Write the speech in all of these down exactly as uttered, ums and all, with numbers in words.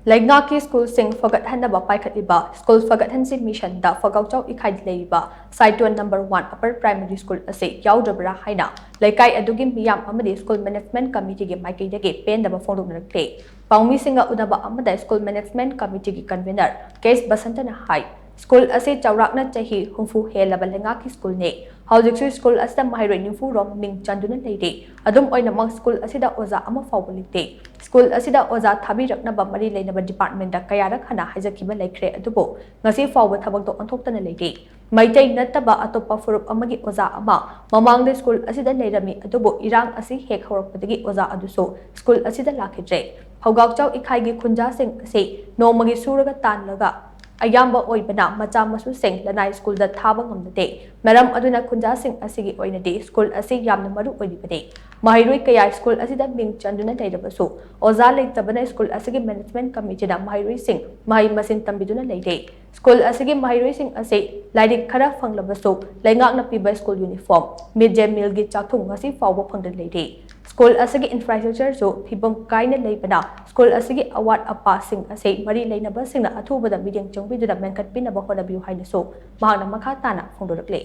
ꯂꯩꯉꯥꯛꯀꯤ ꯁ꯭ꯀꯨꯜꯁꯤꯡ ꯐꯒꯠꯍꯟꯅꯕ ꯄꯥꯏꯈꯠꯂꯤꯕ ꯁ꯭ꯀꯨꯜ ꯐꯒꯠꯍꯟꯁꯤ ꯃꯤꯁꯟꯗ ꯐꯒꯥꯎꯆꯥꯎ ꯏꯈꯥꯏꯗ ꯂꯩꯔꯤꯕ Saiton number one upper primary school ꯑꯁꯤ ꯌꯥꯎꯗ꯭ꯔꯕ꯭ꯔꯥ ꯍꯥꯏꯅ ꯂꯩꯀꯥꯏ ꯑꯗꯨꯒꯤ ꯃꯤꯌꯥꯝ ꯑꯃꯗꯤ ꯁ꯭ꯀꯨꯜ ꯃꯦꯅꯦꯖꯃꯦꯟꯠ ꯀꯃꯤꯇꯤꯒꯤ ꯃꯥꯏꯀꯩꯗꯒꯤ ꯄꯦꯟꯗꯕ ꯐꯣꯡꯗꯣꯛꯅꯔꯛꯂꯦ꯫ ꯄꯥꯎꯃꯤꯁꯤꯡꯒ ꯎꯅꯕ ꯑꯃꯗ ꯁ꯭ꯀꯨꯜ ꯃꯦꯅꯦꯖꯃꯦꯟꯠ ꯀꯃꯤꯇꯤꯒꯤ ꯀꯟꯚꯦꯅꯔ ꯀꯦ ꯑꯦꯁ ꯕꯁꯟꯇꯅ ꯍꯥꯏ, ꯁ꯭ꯀꯨꯜ ꯑꯁꯤ ꯆꯥꯎꯔꯥꯛꯅ ꯆꯍꯤ ꯍꯨꯝꯐꯨ ꯍꯦꯜꯂꯕ ꯂꯩꯉꯥꯛꯀꯤ ꯁ꯭ꯀꯨꯜꯅꯤ꯫ ꯍꯧꯖꯤꯛꯁꯨ ꯁ꯭ꯀꯨꯜ ꯑꯁꯤꯗ ꯃꯍꯩꯔꯣꯏ ꯅꯤꯐꯨ ꯔꯣꯝ ꯃꯤꯡ ꯆꯟꯗꯨꯅ ꯂꯩꯔꯤ꯫ ꯑꯗꯨꯝ ꯑꯣꯏꯅꯃꯛ ꯁ꯭ꯀꯨꯜ ꯑꯁꯤꯗ ꯑꯣꯖꯥ ꯑꯃ ꯐꯥꯎꯕ ꯂꯩꯇꯦ꯫ ꯁ꯭ꯀꯨꯜ ꯑꯁꯤꯗ ꯑꯣꯖꯥ ꯊꯥꯕꯤꯔꯛꯅꯕ ꯃꯔꯤ ꯂꯩꯅꯕ ꯗꯤꯄꯥꯔꯠꯃꯦꯟꯠꯇ ꯀꯌꯥꯔꯛ ꯍꯟꯅ ꯍꯥꯏꯖꯈꯤꯕ ꯂꯩꯈ꯭ꯔꯦ, ꯑꯗꯨꯕꯨ ꯉꯁꯤ ꯐꯥꯎꯕ ꯊꯕꯛꯇꯣ ꯑꯣꯟꯊꯣꯛꯇꯅ ꯂꯩꯔꯤ꯫ ꯃꯩꯇꯩ ꯅꯠꯇꯕ ꯑꯇꯣꯞꯄ ꯐꯨꯔꯨꯞ ꯑꯃꯒꯤ ꯑꯣꯖꯥ ꯑꯃ ꯃꯃꯥꯡꯗ ꯁ꯭ꯀꯨꯜ ꯑꯁꯤꯗ ꯂꯩꯔꯝꯃꯤ, ꯑꯗꯨꯕꯨ ꯏꯔꯥꯡ ꯑꯁꯤ ꯍꯦꯛ ꯍꯧꯔꯛꯄꯗꯒꯤ ꯑꯣꯖꯥ ꯑꯗꯨꯁꯨ ꯁ꯭ꯀꯨꯜ ꯑꯁꯤꯗ ꯂꯥꯛꯈꯤꯗ꯭ꯔꯦ꯫ ꯐꯧꯒꯥꯎꯆꯥꯎ ꯏꯈꯥꯏꯒꯤ ꯈꯨꯟꯖꯥꯁꯤꯡ ꯑꯁꯤ ꯅꯣꯡꯃꯒꯤ ꯁꯨꯔꯒ ꯇꯥꯟꯂꯒ ꯑꯌꯥꯝꯕ ꯑꯣꯏꯕꯅ ꯃꯆꯥ ꯃꯁꯨꯁꯤꯡ ꯂꯅꯥꯏ ꯁ꯭ꯀꯨꯜꯗ ꯊꯥꯕ ꯉꯝꯅꯗꯦ꯫ ꯃꯔꯝ ꯑꯗꯨꯅ ꯈꯨꯟꯖꯥꯁꯤꯡ ꯑꯁꯤꯒꯤ ꯑꯣꯏꯅꯗꯤ ꯁ꯭ꯀꯨꯜ ꯑꯁꯤ ꯌꯥꯝꯅ ꯃꯔꯨ ꯑꯣꯏꯔꯤꯕꯅꯤ꯫ ꯃꯍꯩꯔꯣꯏ ꯀꯌꯥ ꯁ꯭ꯀꯨꯜ ꯑꯁꯤꯗ ꯃꯤꯡ ꯆꯟꯗꯨꯅ ꯂꯩꯔꯕꯁꯨ ꯑꯣꯖꯥ ꯂꯩꯇꯕꯅ ꯁ꯭ꯀꯨꯜ ꯑꯁꯤꯒꯤ ꯃꯦꯅꯦꯖꯃꯦꯟꯠ ꯀꯃꯤꯇꯤꯅ ꯃꯍꯩꯔꯣꯏꯁꯤꯡ ꯃꯍꯩ ꯃꯁꯤꯡ ꯇꯝꯕꯤꯗꯨꯅ ꯂꯩꯔꯦ꯫ ꯁ꯭ꯀꯨꯜ ꯑꯁꯤꯒꯤ ꯃꯍꯩꯔꯣꯏꯁꯤꯡ ꯑꯁꯤ ꯂꯥꯏꯔꯤꯛ ꯈꯔ ꯐꯪꯂꯕꯁꯨ ꯂꯩꯉꯥꯛꯅ ꯄꯤꯕ ꯁ꯭ꯀꯨꯜ ꯌꯨꯅꯤꯐꯣꯔꯝ, ꯃꯤꯗ ꯗꯦ ꯃꯤꯜꯒꯤ ꯆꯥꯛꯊꯨꯡ ꯉꯁꯤ ꯐꯥꯎꯕ ꯐꯪꯗꯅ ꯂꯩꯔꯤ꯫ ꯁ꯭ꯀꯨꯜ ꯑꯁꯤꯒꯤ ꯏꯟꯐ꯭ꯔꯥꯁ꯭ꯇ꯭ꯔꯛꯆꯔꯁꯨ ꯐꯤꯕꯝ ꯀꯥꯏꯅ ꯂꯩꯕꯅ ꯁ꯭ꯀꯨꯜ ꯑꯁꯤꯒꯤ ꯑꯋꯥꯠ ꯑꯄꯥꯁꯤꯡ ꯑꯁꯤ ꯃꯔꯤ ꯂꯩꯅꯕꯁꯤꯡꯅ ꯑꯊꯨꯕꯗ ꯃꯤꯠꯌꯦꯡ ꯆꯪꯕꯤꯗꯨꯅ ꯃꯦꯟꯈꯠꯄꯤꯅꯕ ꯍꯣꯠꯅꯕꯤꯌꯨ ꯍꯥꯏꯅꯁꯨ ꯃꯍꯥꯛꯅ ꯃꯈꯥ ꯇꯥꯅ ꯐꯣꯡꯗꯣꯔꯛꯂꯤ꯫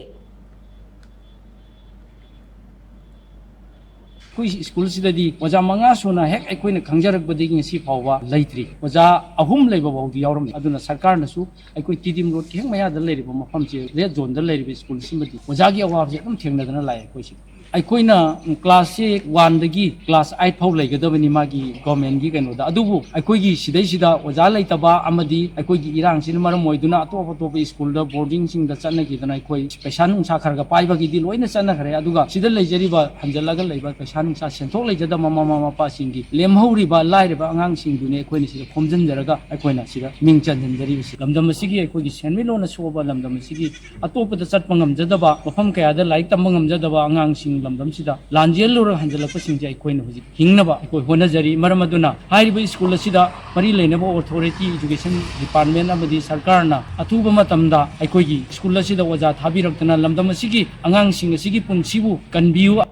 ꯑꯩꯈꯣꯏ ꯁ꯭ꯀꯨꯜꯁꯤꯗꯗꯤ ꯑꯣꯖꯥ ꯃꯉꯥ ꯁꯨꯅ ꯍꯦꯛ ꯑꯩꯈꯣꯏꯅ ꯈꯪꯖꯔꯛꯄꯗꯒꯤ ꯉꯁꯤ ꯐꯥꯎꯕ ꯂꯩꯇ꯭ꯔꯤ꯫ ꯑꯣꯖꯥ ꯑꯍꯨꯝ ꯂꯩꯕ ꯐꯥꯎꯗꯤ ꯌꯥꯎꯔꯝꯃꯤ꯫ ꯑꯗꯨꯅ ꯁꯔꯀꯥꯔꯅꯁꯨ ꯑꯩꯈꯣꯏ ꯇꯤꯗꯤꯝ ꯔꯣꯗꯀꯤ ꯍꯦꯛ ꯃꯌꯥꯗ ꯂꯩꯔꯤꯕ ꯃꯐꯝꯁꯦ, ꯔꯦꯗ ꯖꯣꯟꯗ ꯂꯩꯔꯤꯕ ꯁ꯭ꯀꯨꯜꯁꯤꯃꯗꯤ ꯑꯣꯖꯥꯒꯤ ꯑꯋꯥꯕꯁꯦ ꯑꯗꯨꯝ ꯊꯦꯡꯅꯗꯅ ꯂꯥꯛꯑꯦ ꯑꯩꯈꯣꯏꯁꯤ꯫ ꯑꯩꯈꯣꯏꯅ ꯀ꯭ꯂꯥꯁꯁꯦ ꯋꯥꯟꯗꯒꯤ ꯀ꯭ꯂꯥꯁ ꯑꯥꯏꯠ ꯐꯥꯎ ꯂꯩꯒꯗꯕꯅꯤ ꯃꯥꯒꯤ ꯒꯣꯔꯃꯦꯟꯒꯤ ꯀꯩꯅꯣꯗ, ꯑꯗꯨꯕꯨ ꯑꯩꯈꯣꯏꯒꯤ ꯁꯤꯗꯩꯁꯤꯗ ꯑꯣꯖꯥ ꯂꯩꯇꯕ ꯑꯃꯗꯤ ꯑꯩꯈꯣꯏꯒꯤ ꯏꯔꯥꯡꯁꯤꯅ ꯃꯔꯝ ꯑꯣꯏꯗꯨꯅ ꯑꯇꯣꯞ ꯑꯇꯣꯞꯄ ꯁ꯭ꯀꯨꯜꯗ ꯕꯣꯔꯗꯤꯡꯁꯤꯡꯗ ꯆꯠꯅꯈꯤꯗꯅ ꯑꯩꯈꯣꯏ ꯄꯩꯁꯥ ꯅꯨꯡꯁꯥ ꯈꯔ ꯈꯔ ꯄꯥꯏꯕꯒꯤꯗꯤ ꯂꯣꯏꯅ ꯆꯠꯅꯈ꯭ꯔꯦ꯫ ꯑꯗꯨꯒ ꯁꯤꯗ ꯂꯩꯖꯔꯤꯕ ꯍꯟꯖꯜꯂꯒ ꯂꯩꯕ ꯄꯩꯁꯥ ꯅꯨꯡꯁꯥ ꯁꯦꯟꯊꯣꯛ ꯂꯩꯖꯗꯕ ꯃꯃꯥ ꯃꯄꯥꯁꯤꯡꯒꯤ ꯂꯦꯝꯍꯧꯔꯤꯕ ꯂꯥꯏꯔꯕ ꯑꯉꯥꯡꯁꯤꯡꯗꯨꯅꯤ ꯑꯩꯈꯣꯏꯅ ꯁꯤꯗ ꯈꯣꯝꯖꯤꯟꯖꯔꯒ ꯑꯩꯈꯣꯏꯅ ꯁꯤꯗ ꯃꯤꯡ ꯆꯟꯁꯤꯟꯖꯔꯤꯕꯁꯤ꯫ ꯂꯝꯗꯝ ꯑꯁꯤꯒꯤ ꯑꯩꯈꯣꯏꯒꯤ ꯁꯦꯟꯃꯤꯠꯂꯣꯟꯅ ꯁꯣꯛꯑꯕ ꯂꯝꯗꯝ ꯑꯁꯤꯒꯤ ꯑꯇꯣꯞꯄꯗ ꯆꯠꯄ ꯉꯝꯖꯗꯕ, ꯃꯐꯝ ꯀꯌꯥꯗ ꯂꯥꯏꯔꯤꯛ ꯇꯝꯕ ꯉꯝꯖꯗꯕ ꯑꯉꯥꯡꯁꯤꯡ ꯂꯝꯗꯝꯁꯤꯗ ꯂꯥꯟꯖꯦꯜꯂꯨꯔꯒ ꯍꯟꯖꯜꯂꯛꯄꯁꯤꯡꯁꯦ ꯑꯩꯈꯣꯏꯅ ꯍꯧꯖꯤꯛ ꯍꯤꯡꯅꯕ ꯑꯩꯈꯣꯏ ꯍꯣꯠꯅꯖꯔꯤ꯫ ꯃꯔꯝ ꯑꯗꯨꯅ ꯍꯥꯏꯔꯤꯕ ꯁ꯭ꯀꯨꯜ ꯑꯁꯤꯗ ꯃꯔꯤ ꯂꯩꯅꯕ ꯑꯣꯊꯣꯔꯤꯇꯤ, ꯏꯖꯨꯀꯦꯁꯟ ꯗꯤꯄꯥꯔꯠꯃꯦꯟ ꯑꯃꯗꯤ ꯁꯔꯀꯥꯔꯅ ꯑꯊꯨꯕ ꯃꯇꯝꯗ ꯑꯩꯈꯣꯏꯒꯤ ꯁ꯭ꯀꯨꯜ ꯑꯁꯤꯗ ꯑꯣꯖꯥ ꯊꯥꯕꯤꯔꯛꯇꯨꯅ ꯂꯝꯗꯝ ꯑꯁꯤꯒꯤ ꯑꯉꯥꯡꯁꯤꯡ ꯑꯁꯤꯒꯤ ꯄꯨꯟꯁꯤꯕꯨ ꯀꯟꯕꯤꯌꯨ꯫